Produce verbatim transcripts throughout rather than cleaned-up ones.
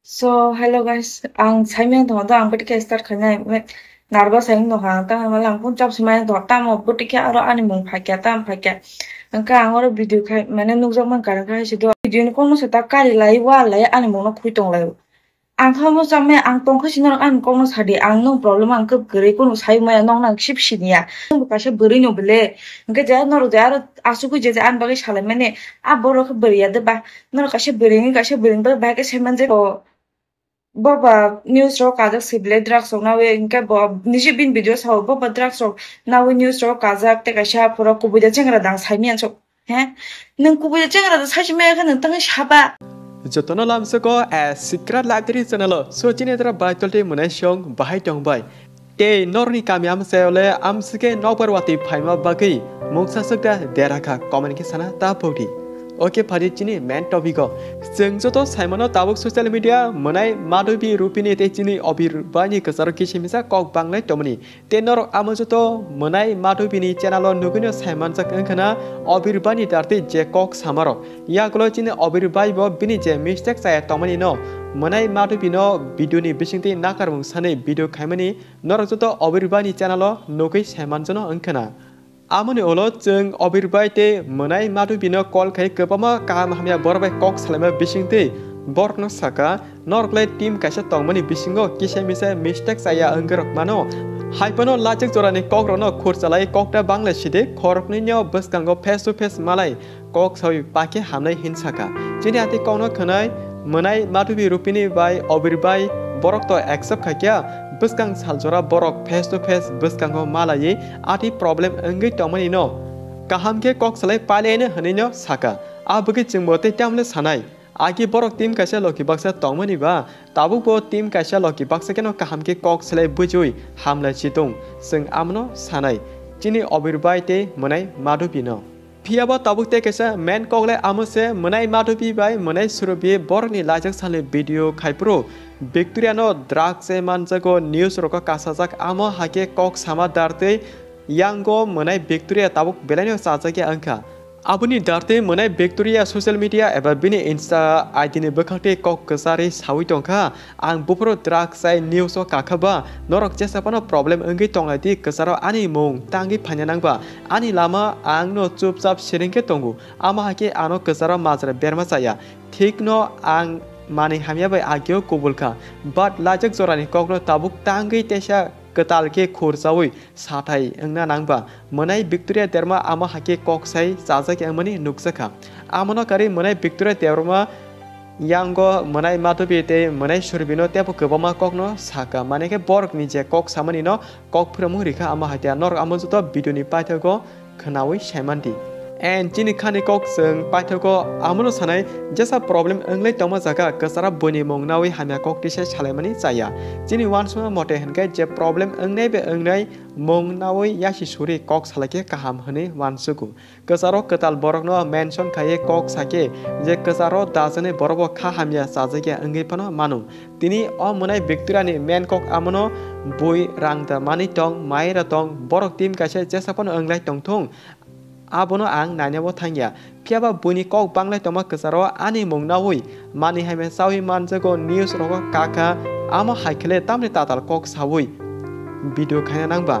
So, hello guys, ang saimaya tongo to, ang bwtwi khe start khainai, me-, nervous hai wngtongkha ang, tamo male ang phone charge maya tongo, tamo bwtwi khe aro ani mung phaikya, tamo phaikya, hwnkhe ang oro video khai, mane nukjak mankha, hwnkhe hai se do, video ni kokno se ta kari lai, wa lai, ani mungno khui tong lai. Ang kha mo chamaya, ang tongkha sino ani kokno sadi, ang nwng problem ang kwb kwrwi, kunu sai maya, nwng nang sip siniya, nwng bo kaisa bwrwi no bwle, hwnkhe je norok je aro asugwi je je ani bagwi salai mani, a borok khe bwrwi ya de ba, norok kaisa bwrwi ni kaisa bwrwi ni bagwi bahai khe sai man je o. Bo ba news rok kajak se belai drugs rok nawi, hwnkhe bo niji bini video sao, bo ba drugs rok nawi news rok kajak, tei kaisa pura kubui da chengra dang saimanya sok. He? Nwng kubui da chengra da saisi maya khe nwng tangwi saba. Jotono lamsoko a secret lagri channel o. So chini dra bai tolti mwnai song bahai tong bai. Tei norni kami amsayole amsike nokbar watwi phaima bagwi mungsa sukda dera kha, comment khe sana ta pokdi. Oke, phadi chini main topic o. Chwng joto saimano tabuk social media mwnai Madhubi Rupini tei chini Obir Baini kwcharo kisa misa kok banglai tongmani. Tei norok amo joto mwnai Madhubi ni channel o nugwino saimanjak wngkhana Obir Baini dartwi je kok samarok. Yagulo chini Obir Bai bo bini je mistake chaya tongmani no mwnai Madhubi no video ni bisingtwi nakarmung sanwi video khaimani. Norok joto Obir Bai ni channel o nugwi saimanjano wngkhana. Amoni ulo chwng Obir Bai tei mwnai Madhubi no call khai kwbangma kaham hamya borok bai kok salaima bisingtwi borokno saka, norok le team kaisa tongmani bisingo kisa misa mistake chaya wngwi rok mano. Hai phano lachik jorani kokrokno khurchalai kokta banglai sidi khoroknwino bwskango face to face malai kok sawi pakhe hamnai hin saka. Chini ati kokno khwnai mwnai Madhubi Rupini bai Obir Bai borok to accept khaikya, bwskang saljora borok face to face bwskango malaiwi ati problem wngwi tongmani no kaham khe kok salai pailaino hwnwi no saka. A bwkhe chwngbo tei tamle sanai. Agi borok team kaisa loki baksa tongmani ba, tabuk bo team kaisa loki baksa kheno kaham khe kok salai bujui hamlai chitung. Chwng amno sanai. Chini Obir Bai tei mwnai Madhubi no. Phiya ba tabuk tei kaisa main kok le amo se mwnai Madhubi bai mwnai Surobi borokni lajak salni video khai phuru Victoria no drugs se manjago news rogo kasajak amo hakhe kok sama dartwi yango mwnai Victoria tabuk belai no chajakya wngkha. Aboni dartwi mwnai Victoria social media eba bini Insta I D ni bwkhak tei kok kwcharwi sawi tongkha. Ang buphuru drugs chai news o kakha ba, norok jesa phano problem wngwi tonglai di, kwcharo ani mung tangwi phaina nang ba, ani lama ang no chupchap siring khe tongo, amo hai khe ano kwcharo majra berma chaya. Thik no ang manwi hamya bai ageo kubul kha, but lajak jorani kok no tabuk tangwi teisa kwtal khe khur chawi sathai wngna nang ba. Mwnai Victoria Derma amo hai khe kok sai chajak ya wngmani nukjakha. Amono karwi mwnai Victoria Derma yango mwnai Madhubi tei mwnai Surbino teibo kwbangma kokno saka, mane khe borokni je kok samani no kok phwrwngmung rikha amo hai khe norok amo joto video ni paithago khwnawi saimanti. And chini khani kok chwng paithago amono sanai, jesa problem wnglai tongma jaga kwcharo buini mung nawi hamya kok tisa salaimani chaya. Chini uansukma mote hwnkhe je problem wngnai be wngnai mung nawi yasi suri kok salaikhe kaham hwnwi uansugo. Kwcharo kwtal borokno mention khaiwi kok sakhe je kwcharo dajani borokbo kha hamya chajakya wngwi phano mano. Tini o mwnai Victoria ni main kok amono bui rang da manwi tong, mai ra tong, borok team kaisa jesa phano wnglai tongthung. Abono ang nainabo thangya. Phiyaba buini kok banglai tongma kwcharo ani mung nawi manwi hamya chawi manjago news rogo kakha, amo hai khe le tamni tatal kok sawi video khaina nang ba.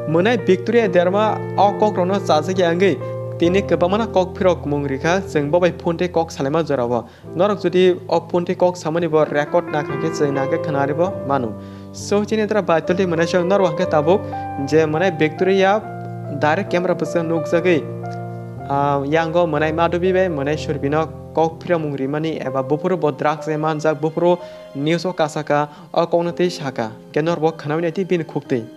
Mwnai Victoria Derma o kok rokno chajakya wngwi tini kwbangma no kok phirok mung rikha, chwng bo bai phone tei kok salaima jorao. Norok jodi o phone tei kok samani bo record na kha khe chwng na khe khwnari bo mano. So chini tra bai tolti mwnai song norok hwnkhe tabuk je mwnai Victoria direct camera bwswk nukjagwi, ah, yango mwnai Madhubi bai mwnai Surbino kok phiramung rimani eba buphuru bo drugs bai manjak, buphuru news o kasaka, o kokno tei saka, hwnkhe norok bo khwnawi nai tei bini khuktwi.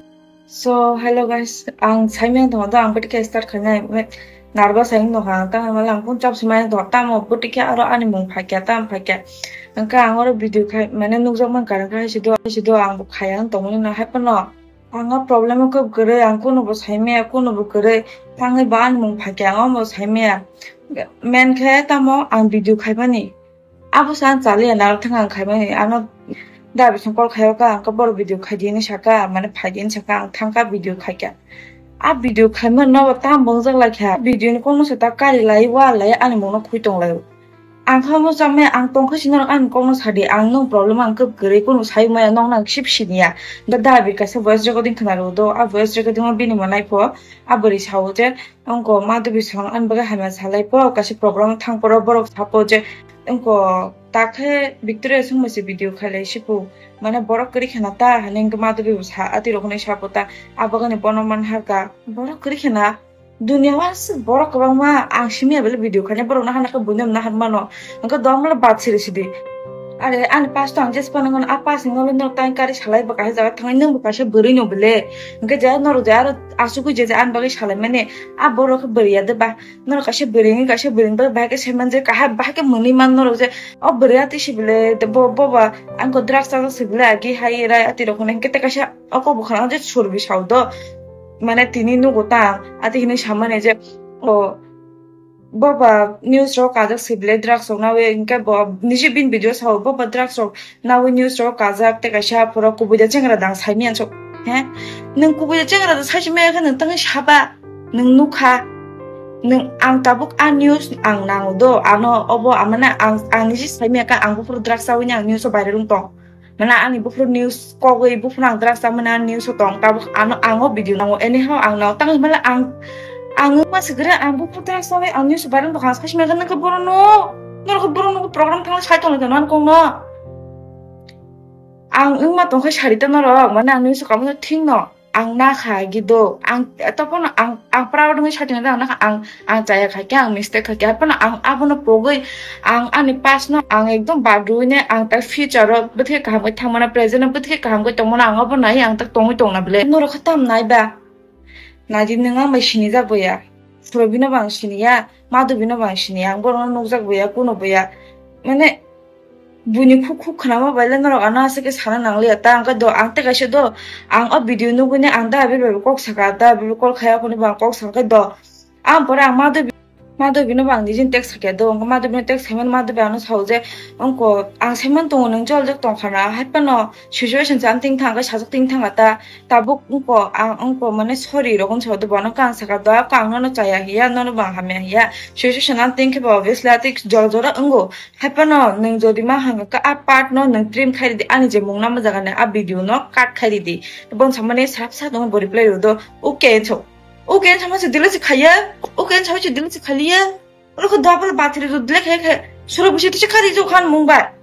So, hello guys, ang saimaya tongo to, ang bwtwi khe start khainai, me-, nervous hai wngtongkha ang, tamo male ang phone charge maya tongo, tamo bwtwi khe aro ani mung phaikya, tamo phaikya, hwnkhe ang oro video khai, mane nukjak mankha, hwnkhe hai se do, hai se do, ang bo khaya wng tongmani no, hai phano ang o problem o kwb kwrwi, ang kunubo saimaya, kunubo kwrwi, tangwi bo ani mung phaikya, ang omo saimaya, main khe tamo ang video khaimani. Abo se ang chaliya naro thang ang khaimani, ano da bising call khaio ka, ang ka boro video khaidi hinwi saka, mane phaidi hinwi saka, ang thangka video khaikha. A video khaima nobo tam bongjak laikha, video ni kokno se ta kari lai, wa lai, ani mungno khui tong lai. Ang kha mo chamai, ang tongkha si norok ani kokno sadi, ang nwng problem ang kwb kwrwi kunu sai maya, nokno ang sip siniya. Da da bir kaisa voice recording khna rw do, a voice recording o bini manai pho, a bwrwi sao je, wngko Madhubi song ani bagwi hamya salai pho, kaisa program thang phoro borok sapo je, wngko takhe Victoria songma se video khailai sipu, mane borok kwrwi khna ta, hwnwi wngkhe Madhubi bo sa, ati rok hwnwi sapo ta, a bagwi bono man harka, borok kwrwi khna. Dunia o aswk borok kwbangma, ang simi ya bele video khaina borok no hana khe buino na han mano. Hwnkhe dom le bat siri sidi. Are ani pass to ang jes phano ngono, a pass ni nolo norok tang kari salai bo kaisa jaga thangnai, nwng bo kaisa bwrwi no bele. Hwnkhe je norok je aro asugwi je je ani bagwi salai mani, a borok khe bwrwi ya de ba. Norok kaisa bwrwi ni kaisa bwrwi ni bagwi bahai khe sai man je, kaham bahai khe mwnwi man norok je, o bwrwi ati si bele de bo, bo ba ang ko drugs chajak si bele agi hai rai ati rok hwnwi hwnkhe tei kaisa o kok bo khana je surbi sao do. Mane tini nugo ta, ati hinwi samani je, o, bo ba news rok kajak se bele drugs rok nawi, hwnkhe bo niji bini video sao, bo ba drugs rok nawi news rok kajak, tei kaisa pura kubui da chengra dang sai manya sok, he? Nwng kubui da chengra da sai si maya khe nwng tangwi saba, nwng nukha, nwng ang tabuk a news ang nango do, ano obo amana ang, ang niji sai maya khe ang buphuru drugs chawi ni ang news o viral wng tong. Mane ani buphuru news kogwi buphuru ang drugs chamani ani news o tong. Tabuk ano ang o video nango, anyhow ang nango. Tangwi male ang, ang wngma se kwrwi ang buphuru drugs chamwi ang news o viral tongkha, ang saisi mangkha nangkhe borok no, norok borok no program thangna sai tonglaikha nang kong no. Ang wngma tongkha sari ta norok, mane ang news o kamo no thik no. Ang nakha gido, ang, eh, topono ang, ang proud wngwi saitongya, ang nakha, ang, ang chaya khaikhe, ang mistake khaikhe, haphano ang abono pogwi, ang ani past no ang ekdom badrwine, ang ta future o bwthai kaham khe thangmana, present o bwthai kaham khe tongmana, ang abo nai ang ta tongwi tongna bwle. Norok khe tam nai ba? Naidi nwng ang bai sinijak boya, Surabhi no bo ang siniya, Madhubi no bo ang siniya, ang borok no nukjak boya, kuno boya, mane, Buini khuk khuk khwnama bai le norok ano aswk khe sana nangliya ta, ang khe do, ang tei kaisa do, ang o video nugwini ang da bebak bai kok saka, da bebak call khaya kuni bo ang kok saka khe do. Ang pore ang Madhubi, Madhubi no bo ang nijini text sakya do, ang Madhubi no text saimani Madhubi ano sao je, wngko ang saiman tongo nwng joljak tongkha na, hai phano situation se ang ting thang khe sajak ting thang ta, tabuk wngko ang wngko mane sorry rok wng sao do, bono khe ang saka do, ang nono chaya hiya, nono bo ang hamya hiya, situation ang ting khe bo obviously atwi jora jora wngo. Hai phano nwng jodi ma hangka khe a part no nwng trim khai ridi, ani je mung nama jaga ni a video no cut khai ridi. Bon samani sap sap no bo reply rw do, okay so. Okay sama se delete se khaiya, okay sama se delete se khaliya. Oro khe double battery rw delete khai khe suro bisi tisa khari jo khan mung bai.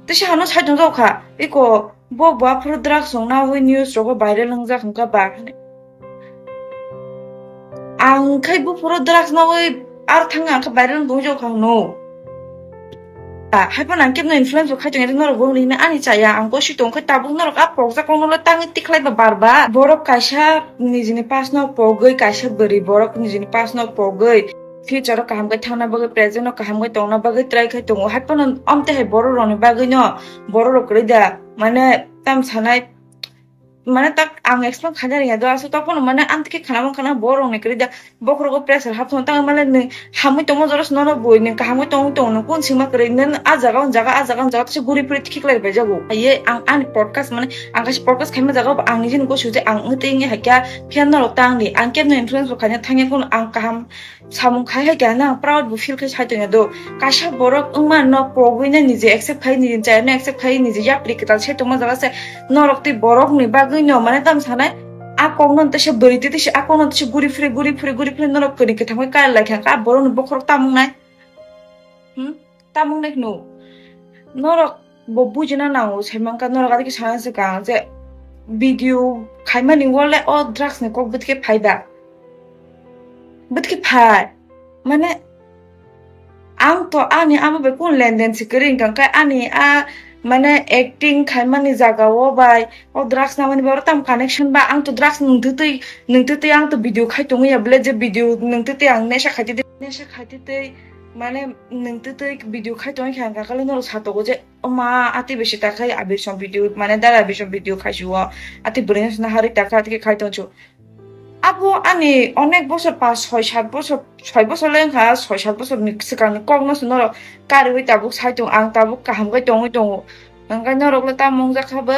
Tisa hano sai tong jao kha. Iko bo bo aphuru drugs wng na wi news rogo viral wng jak hwnkha ba. Ang khai buphuru drugs nawi ar thang ang khe viral wng tong jao kha hwno. Ah, hai phano ang kebno influence bo khai tong ya, norok bo hwnwi hwnwi ani chaya, ang gosi tong khe tabuk norok a pokjak kok nolo tangwi tikhlai ba bar ba. Borok kaisa nijini past no pogwi kaisa bwrwi, borok nijini past no pogwi future o kaham khe thangna bagwi, present o kaham khe tongna bagwi try khai tongo. Hai phano amte hai borok rokni bagwi no borok rok kwrwi da, mane tam sanai, mane tak ang explain khaina rwngya do, aswk tokphano mane amtwkhe khana mankha na borok ni kwrwi da, bokhorogo pressure hapsong tangwi male nwng hamwi tongma jora se nono bui nwng kahamwi tongwi tongo, nwng kun singma kwrwi nwng a jaga o jaga, a jaga o jaga tisa guri phuri khiklai bai jago. Ye ang ani podcast mane ang kaisa podcast khaima jaga o ang nijini gosi je ang wngwi tei wngwi haikha phiya norok tangdi, ang kebno influence bo khaina thangya, kunu ang kaham samung khai hai khe ano ang proud bo feel khai sai tongya do. Kaisa borok wngma no pogwi no nije accept khai, nije chaya no accept khai, nije yapri kwtal se tongma jaga se norok tei borok ni bagwi no mane tam sanai a kok no tesa bwrwi tei tesa a kok no tesa guri phuri guri phuri guri phuri norok kwrwi kwthang bai kar lai kha, a borok ni bokhorok tam wngnai. Hmm? Tam wngnai khno. Norok bo bujina nango, sai mankha norok adike sana se kang je video khaimani wale o drugs ni kok bwtike phai ba. Bwtike phai. Mane, ang to ani amo bai kun lenden se kwrwi wngkha, khe ani a, mane, acting khaimani jaga o bai, o drugs namani bai oro tam connection ba, ang to drugs nwng twtwi, nwng twtwi ang to video khai tongwi ya bwle, je video nwng twtwi ang nesha khai twtwi, nesha khai twtwi, mane, nwng twtwi video khai tongwi kha, ang kakalo norok sa tongo je, o ma, ati bisi ta khai abisong video, mane, dara abisong video khai suo, ati bwrwi no sna harwi ta kha, ati khai tong chu. Abo ani onek bosor, pas, soi, sat bosor, soi bosor le wngkha, soi, sat bosor ni swkang ni kok no se norok kariwi tabuk sai tong, ang tabuk kaham khe tongwi tongo. Hwnkhe norok le tamo wngjakha bo?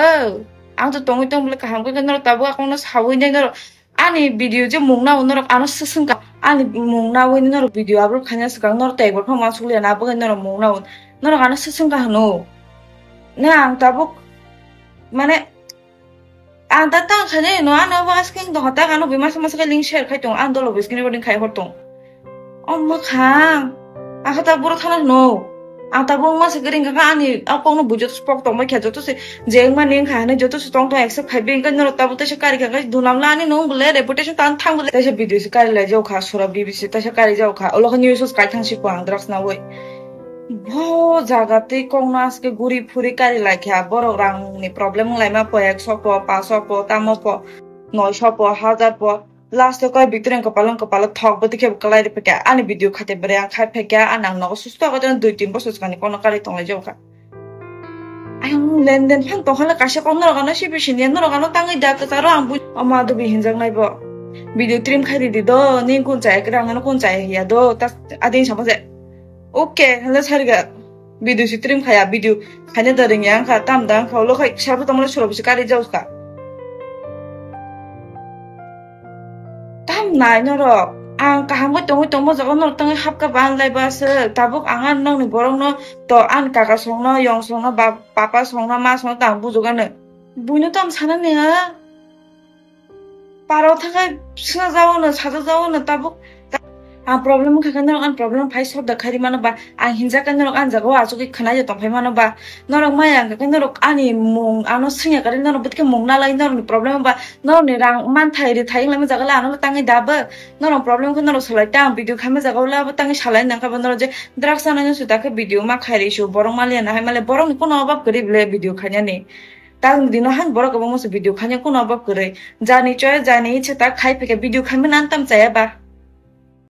Ang to tongwi tong bwle kaham khe, norok tabuk a kok no sawi nai norok. Ani video je mung nao norok ano swswngkha. Ani mung nawi norok video upload khaina swkang norok tei bo phano uansuk liya na bagwi norok mung nawi. Norok ano swswng kha hwno. Ne ang tabuk mane ang ta tang khainai no ano bo asking do hota ano bui masa masa khe link share khai tong ang dolo bui screen recording khai hor tong. O mwkhang. Ang khe ta boro thana hwno. Ang ta bo wngma se gring kha ani a kokno bui joto se pok tong bai kha joto se je wngma ni wngkha hinwi joto se tong tong accept khai bai wngkha norok ta bo teisa kari kha khe dunam la ani nung bole reputation ta thang bole teisa video se kari lai jao kha sura B B C teisa kari jao kha ulo khe news kai thang si po ang drugs na oi. Bo jaga tei kokno aske guri phuri kari lai kha borok rang ni problem wng lai ma po ekso po paso po tamo po noiso po hajar po. Last o koi Victoria kopalo kopalo thok bo dikhe kalai riphaikha ani video khate bere ang khai phaikha ani ang nogo susto kha dui tin bosor swkangni kono kari tonglai jao kha. Ang lenden phan tongkha le kaisa kok norok ano sibi sini norok ano tangwi da kwcharo ang bui ama dubi hinjak nai bo. Video trim khai ridi do ning kun chaya kwrang nano kun chaya hiya do ta adin sama je. Okay hwnle sariga video si trim khaya video khaina da ring yang kha tam da kha ulo khai sabu tongmani suro bisi kari jao kha. Tam nai norok. Ang kaham khe tongwi tongma jaga norok tangwi hapkha ban lai ba se. Tabuk ang ar nokni borok no to an kaka songno, yong songno, ba-, papa songno, ma songno tang bujuk ano. Buino tam sana ni ha. Paro thakai sna jao no, saja jao no tabuk. Ang problem wngkha khe norok an problem phai solve da khairi mano ba. Ang hinjak khe norok an jaga o achugwi khwnai tong phai mano ba. Norok maya wngkha khe norok ani mung ano swngya kari norok bwtwi khe mung nalai norokni problem ba. Norokni rang manthai rithai wnglaima jaga le ano tangwi da bo. Norok problem khe norok salai ta ang video khaima jaga o le abo tangwi salai nang kha bo norok je drugs chana no suda khe video ma khairi su borok maliya na hai male borok ni kono obab kwrwi bole video khainani. Tang dino han borok kwbangma se video khaina kono obab kwrwi. Jani choy jani ichhe ta khai phai khe video khaima nan tam chaya ba.